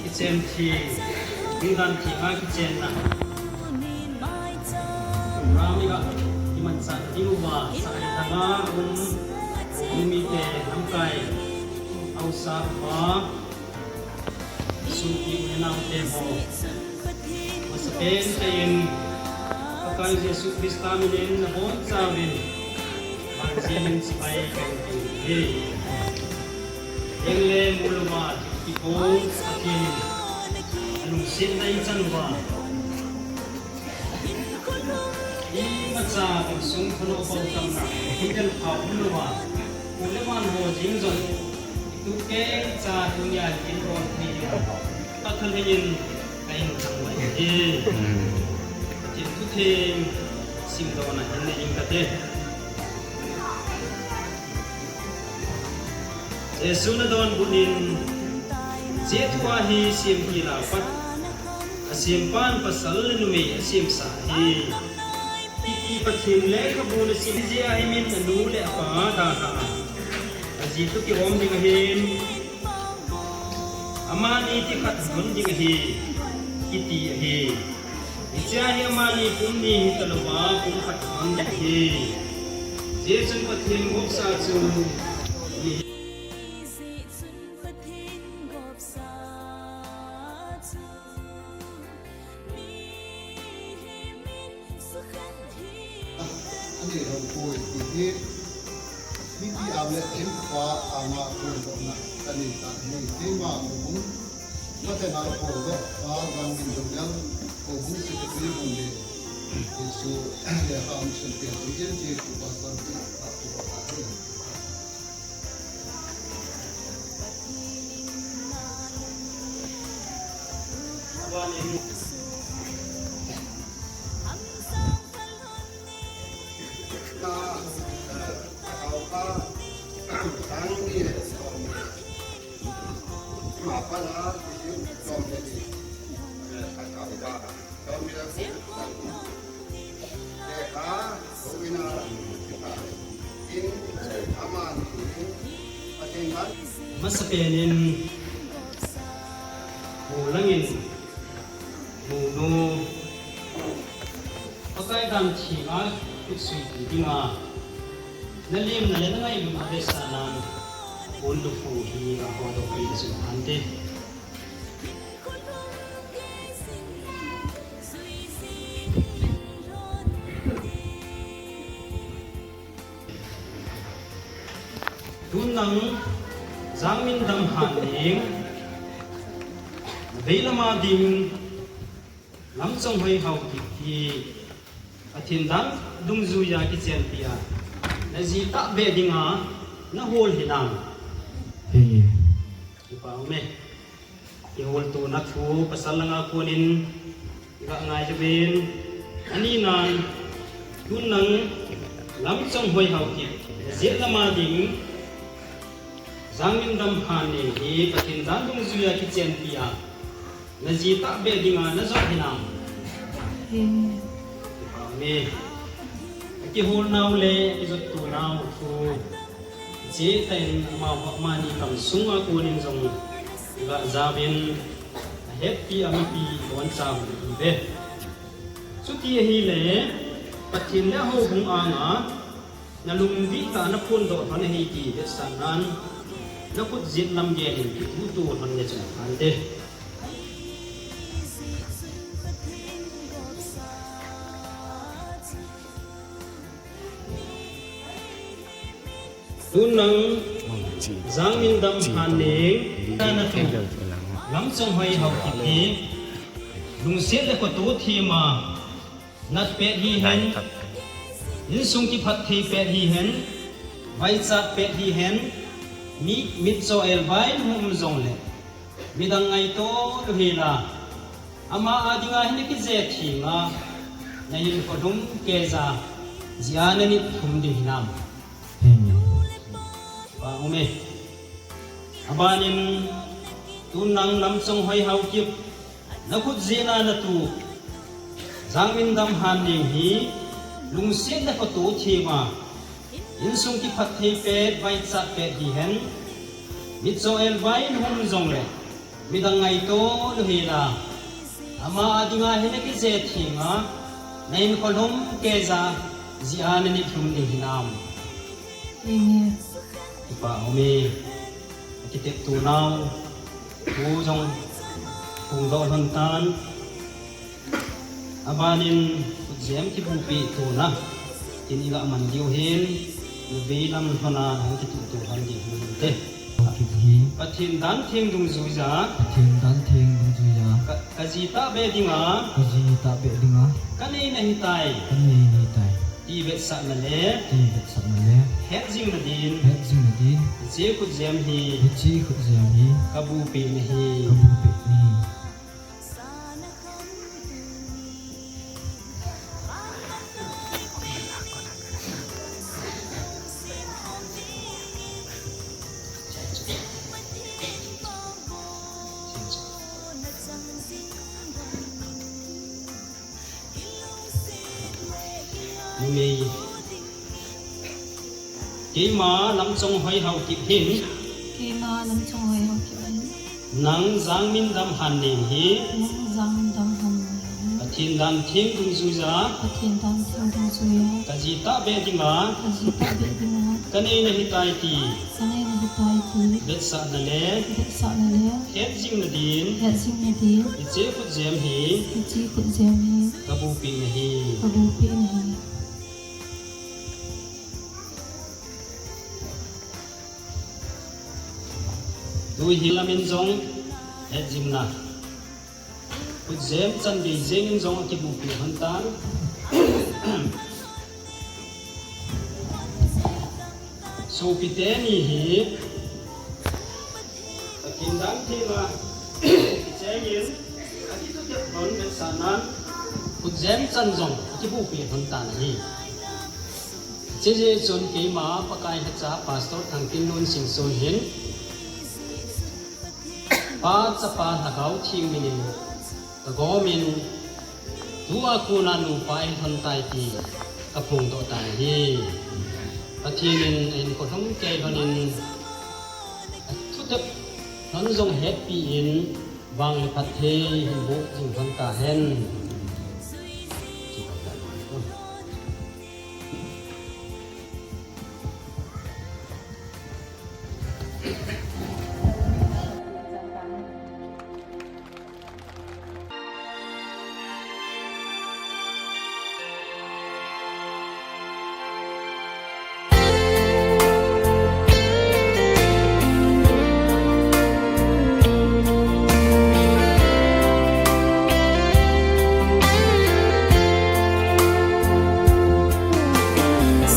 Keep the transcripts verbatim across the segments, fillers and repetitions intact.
Kichen thi, ding dan thi ma kichen na. Rami ga, iman sa ding uva, sa ding tanga um, um mi te, nam kai, au sa pa, Jesu ki u le nau te ho. Masapen tah in, Pakai Jesu Christa min in nabonchauvin, banjin in chibai kahin ti hi. Eng le mu louva, kipon Pathen in, alungsetna ichan uva. Imacha insung thanom phatthei, hidel pha um louva, u le nau ho jeng jong, itu kengcha tunia kin ron thei diu. Pathen in kahin thangvah e. Pathen thutheng simdohna hin nei inge kati. Jesu nadonbut in, hiche thua hi semtil a pat, asempan pasal le numei asemsa ahi. Kiti Pathen lekhabu nasim jeh a hi min anu le apa dalha a, aji toh kiom ding ahin, amani thikhat hon ding ahi, kiti ahi. Hiche a hi amani pum ni hita louva, pum khat hon ding ahi. Hijeh chun Pathen gopsa chu Ani lou poi ti hi, miti anga le themkhat anga phondohna kanei tan ahi. Keima houbung, Pathen a phondoh pa Jangminlal, houbung secretary bung le, Jesu, le ham sun te tu in je ku pa san tu, ta tu pa ta. Masapen in, Pu Langin, Pu Nu, Pakai dan theng a, khutsui ti dinga, nalemna le nangailutna vetsahnan, Pu Nu pu hi, aho doh pi na sun hante. Tun nang Jangmindam Hanneng, vei lama ding Lamchonghoi Haokip hi Pathen dan dungjuia kichenpi a naji tahbeh dinga nahol hinam? He. Kipa ume. Kiholtona thu pasal langa konin ga ngai jovin, ani nan, tun nang Lamchonghoi Haokip, najet lama ding Jangmindam Hanneng hi Pathen dan dungjuia kichenpi a naji tahbeh dinga najot hinam? He. Kipa ume. Akiholnau le akijottonau thu Hiche tah in amaho amani kam sunga konin jong ga jaovin, ahetpi a mipi boncha u ahiuve. Chuti ahile, Pathen le houbung anga nalungdihtah a naphondoh lhon ahi ti vetsahnan, nakhut jet lam gel in kitutu lhon le chun phante. Tun nang Jangmindam Hanneng, tana thu Lamchonghoi Haokip hi lungset le khoto thema nat pet hihen, insung kiphatthei pet hihen, vaichat pet hihen, Mi mitcho elvai lhum jongle, midang ngaito lou hela, ama a dinga hin akijeh thenga, nahinkho lhum keija, jia nanit lhum ding hinam. Amen. Pa ume. Abanin, tun nang Lamchonghoi Haokip, nakhut jeh a natu Jangmindam Hanning hi, lungsetna khoto thema, insung kiphatthei pet, vaichat pet hihen, mitcho elvai lhum jongle, midang ngaito lou hela, ama a dinga hin akijeh thenga, nahinkho lhum keija, jia nanit lhum ding hinam. Amen. Kipa ume. Akitepto nau, tu jong hung doh lhon tan. Abanin khutjem kibuhpi tona, tin iga man diu hin, navei lam lhona hung kituhto lhon ding hinte. Kiti hi. Pathen dan theng dungjuija. Pathen dan theng dungjuija. Ka, kaji tahbeh dinga. Kaji tahbeh dinga. Kanei nahitai. Kanei nahitai. Ti vetsahna le. Ti vetsahna le. Hetjing nadin. Hetjing nadin. Hiche khutjem hi. Hiche khutjem hi. Kabuhpi nahi. Kabuhpi nahi. Numei. Keima Lamchonghoi Haokip hin. Keima Lamchonghoi Haokip hin. Nang Jangmindam Hanning hi. Nang Jangmindam Hanning hi. Pathen dan theng dungjuija. Pathen dan theng dungjuija. Kaji tahbeh dinga. Kaji tahbeh dinga. Kanei nahitai ti. Kanei nahitai ti. Vetsahna le. Vetsahna le. Hetjing nadin. Hetjing nadin. Hiche khutjem hi. Hiche khutjem hi. Kabuhpi nahi. Kabuhpi nahi. Tuhin lamin jong hetjingna. Khutjem chan bei jengin jong akibuhpi lhon tan. Sopite ni hi, Pathen dan thenga, kichengin, akitutep lhon vetsahnan, khutjem chan jong akibuhpi lhon tan ahi. Hiche jeh chun keima Pakai lhacha Pastor Thangtinlun Singson hin, Pa, Chapa, Lhagao Theng minin kagomin, tua kona nupa eilhon tai ti kaphongdoh tan ahi. Pathen in ahinkho lhum kei lhonin, athutep lhon jong hetpi in, vang le phatthei hin boh jing lhon tahen.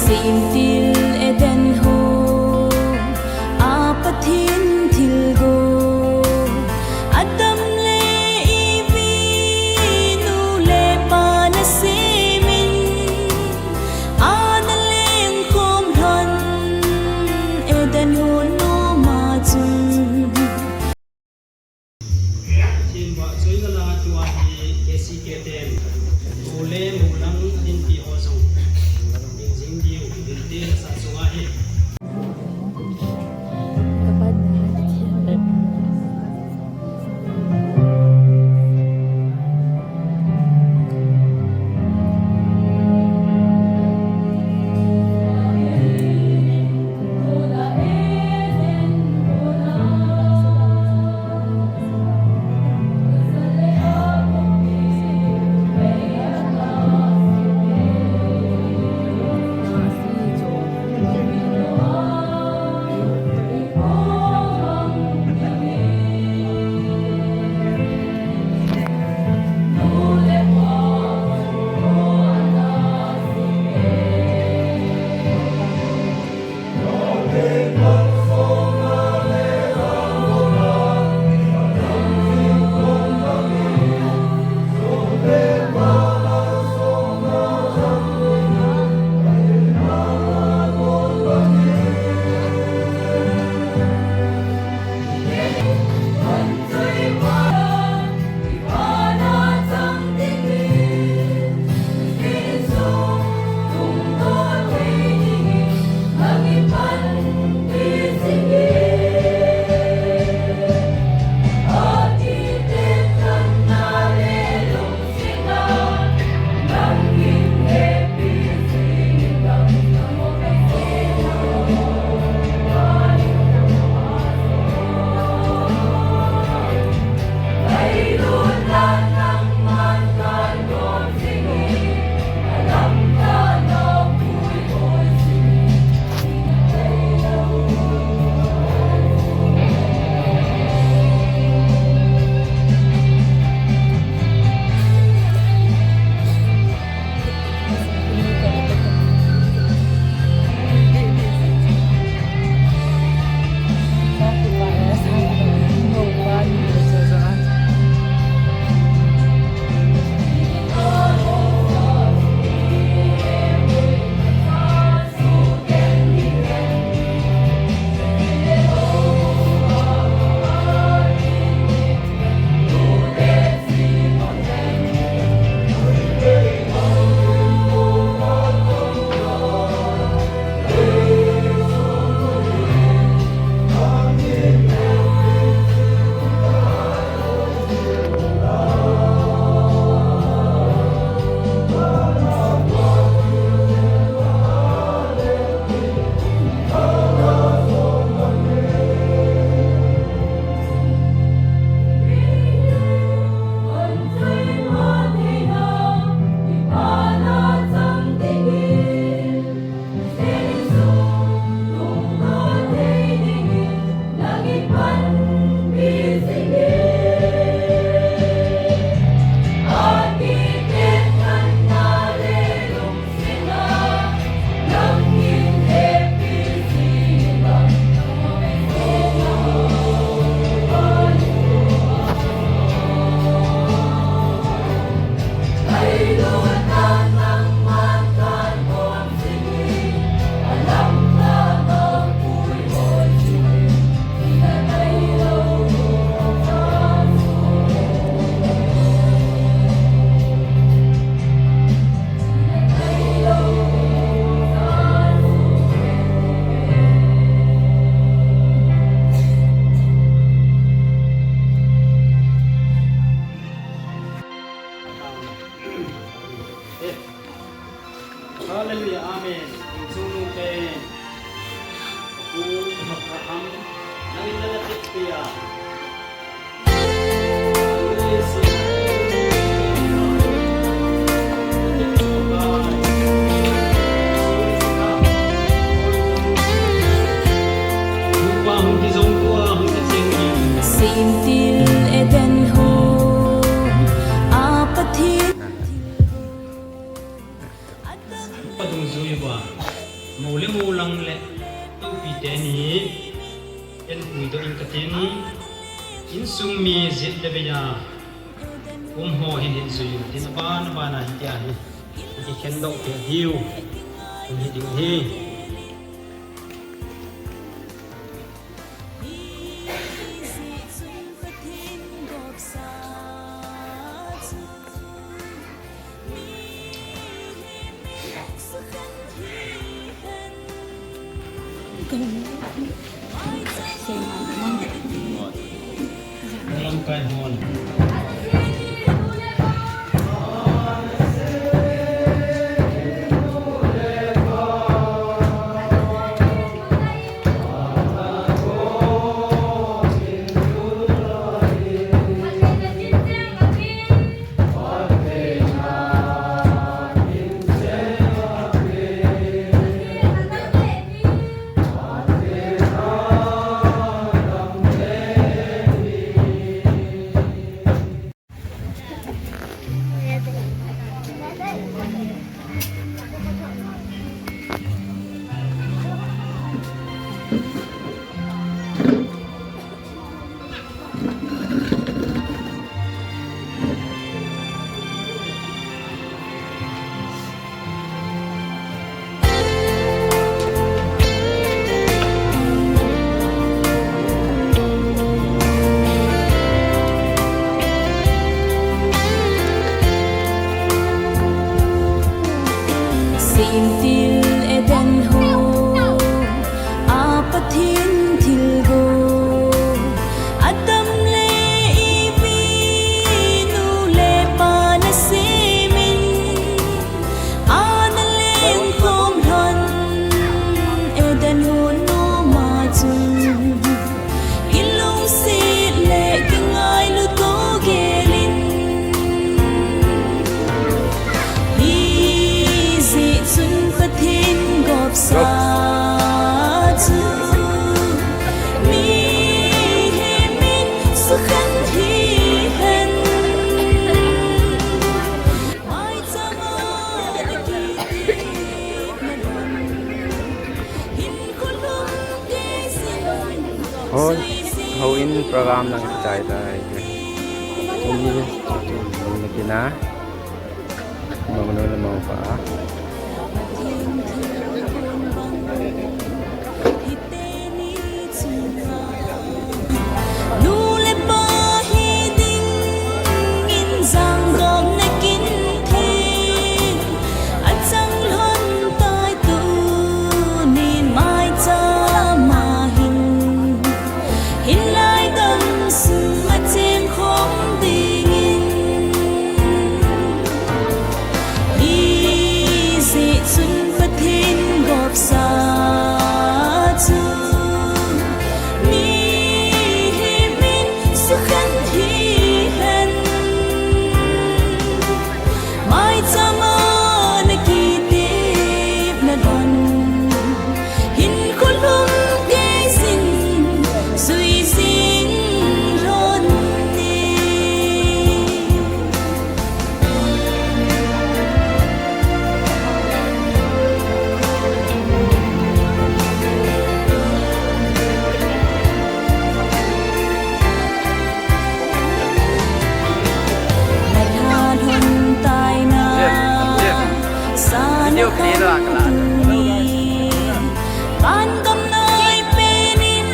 Semtil Eden ho, a Pathen Simtil Eden ho a Pathen. Padung jui ba, mo le mo lang le, tupi te ni, en pui do in ka te ni, insung mi jit le be ya, um ho hin hin jui, tin ba na ba na hi tia hi, ki khen do te hiu, um hi ding hi. Simtil Eden ho a Pathen thilgon, Adam le Evi nu le pa na semin, ana lengkhom lhon Eden hon noma chun, kilungset le kingailu to gelin, hijeh chun Pathen gopsa chu mihem in sukhen hihen. Hoi, houin program nang kichai tai. Tuni, tuni kina. Mangnu le mangpa. Nu le pa hi dingin jangdom na kin thei, achang lhon tai tunin maicham a hin, hinlai gamsung a chengkhom dingin. Hijeh chun Pathen gopsa chu mihem in sukhen hihen. Maicham a na kitepna lhon, hinkho lhum kei jing, jui jing lhon e. Video play lo a kala. Pan gam nai pen in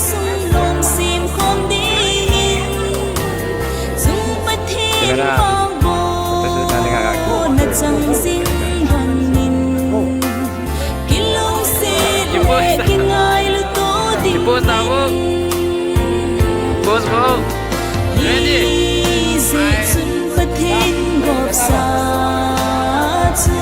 sung long sim khom ding in, sung Pathen pang bo na chang jing lhon in, kilungset le kingailu to ding in. Post na vo. Post vo. Ready. Hijeh chun Pathen gopsa chu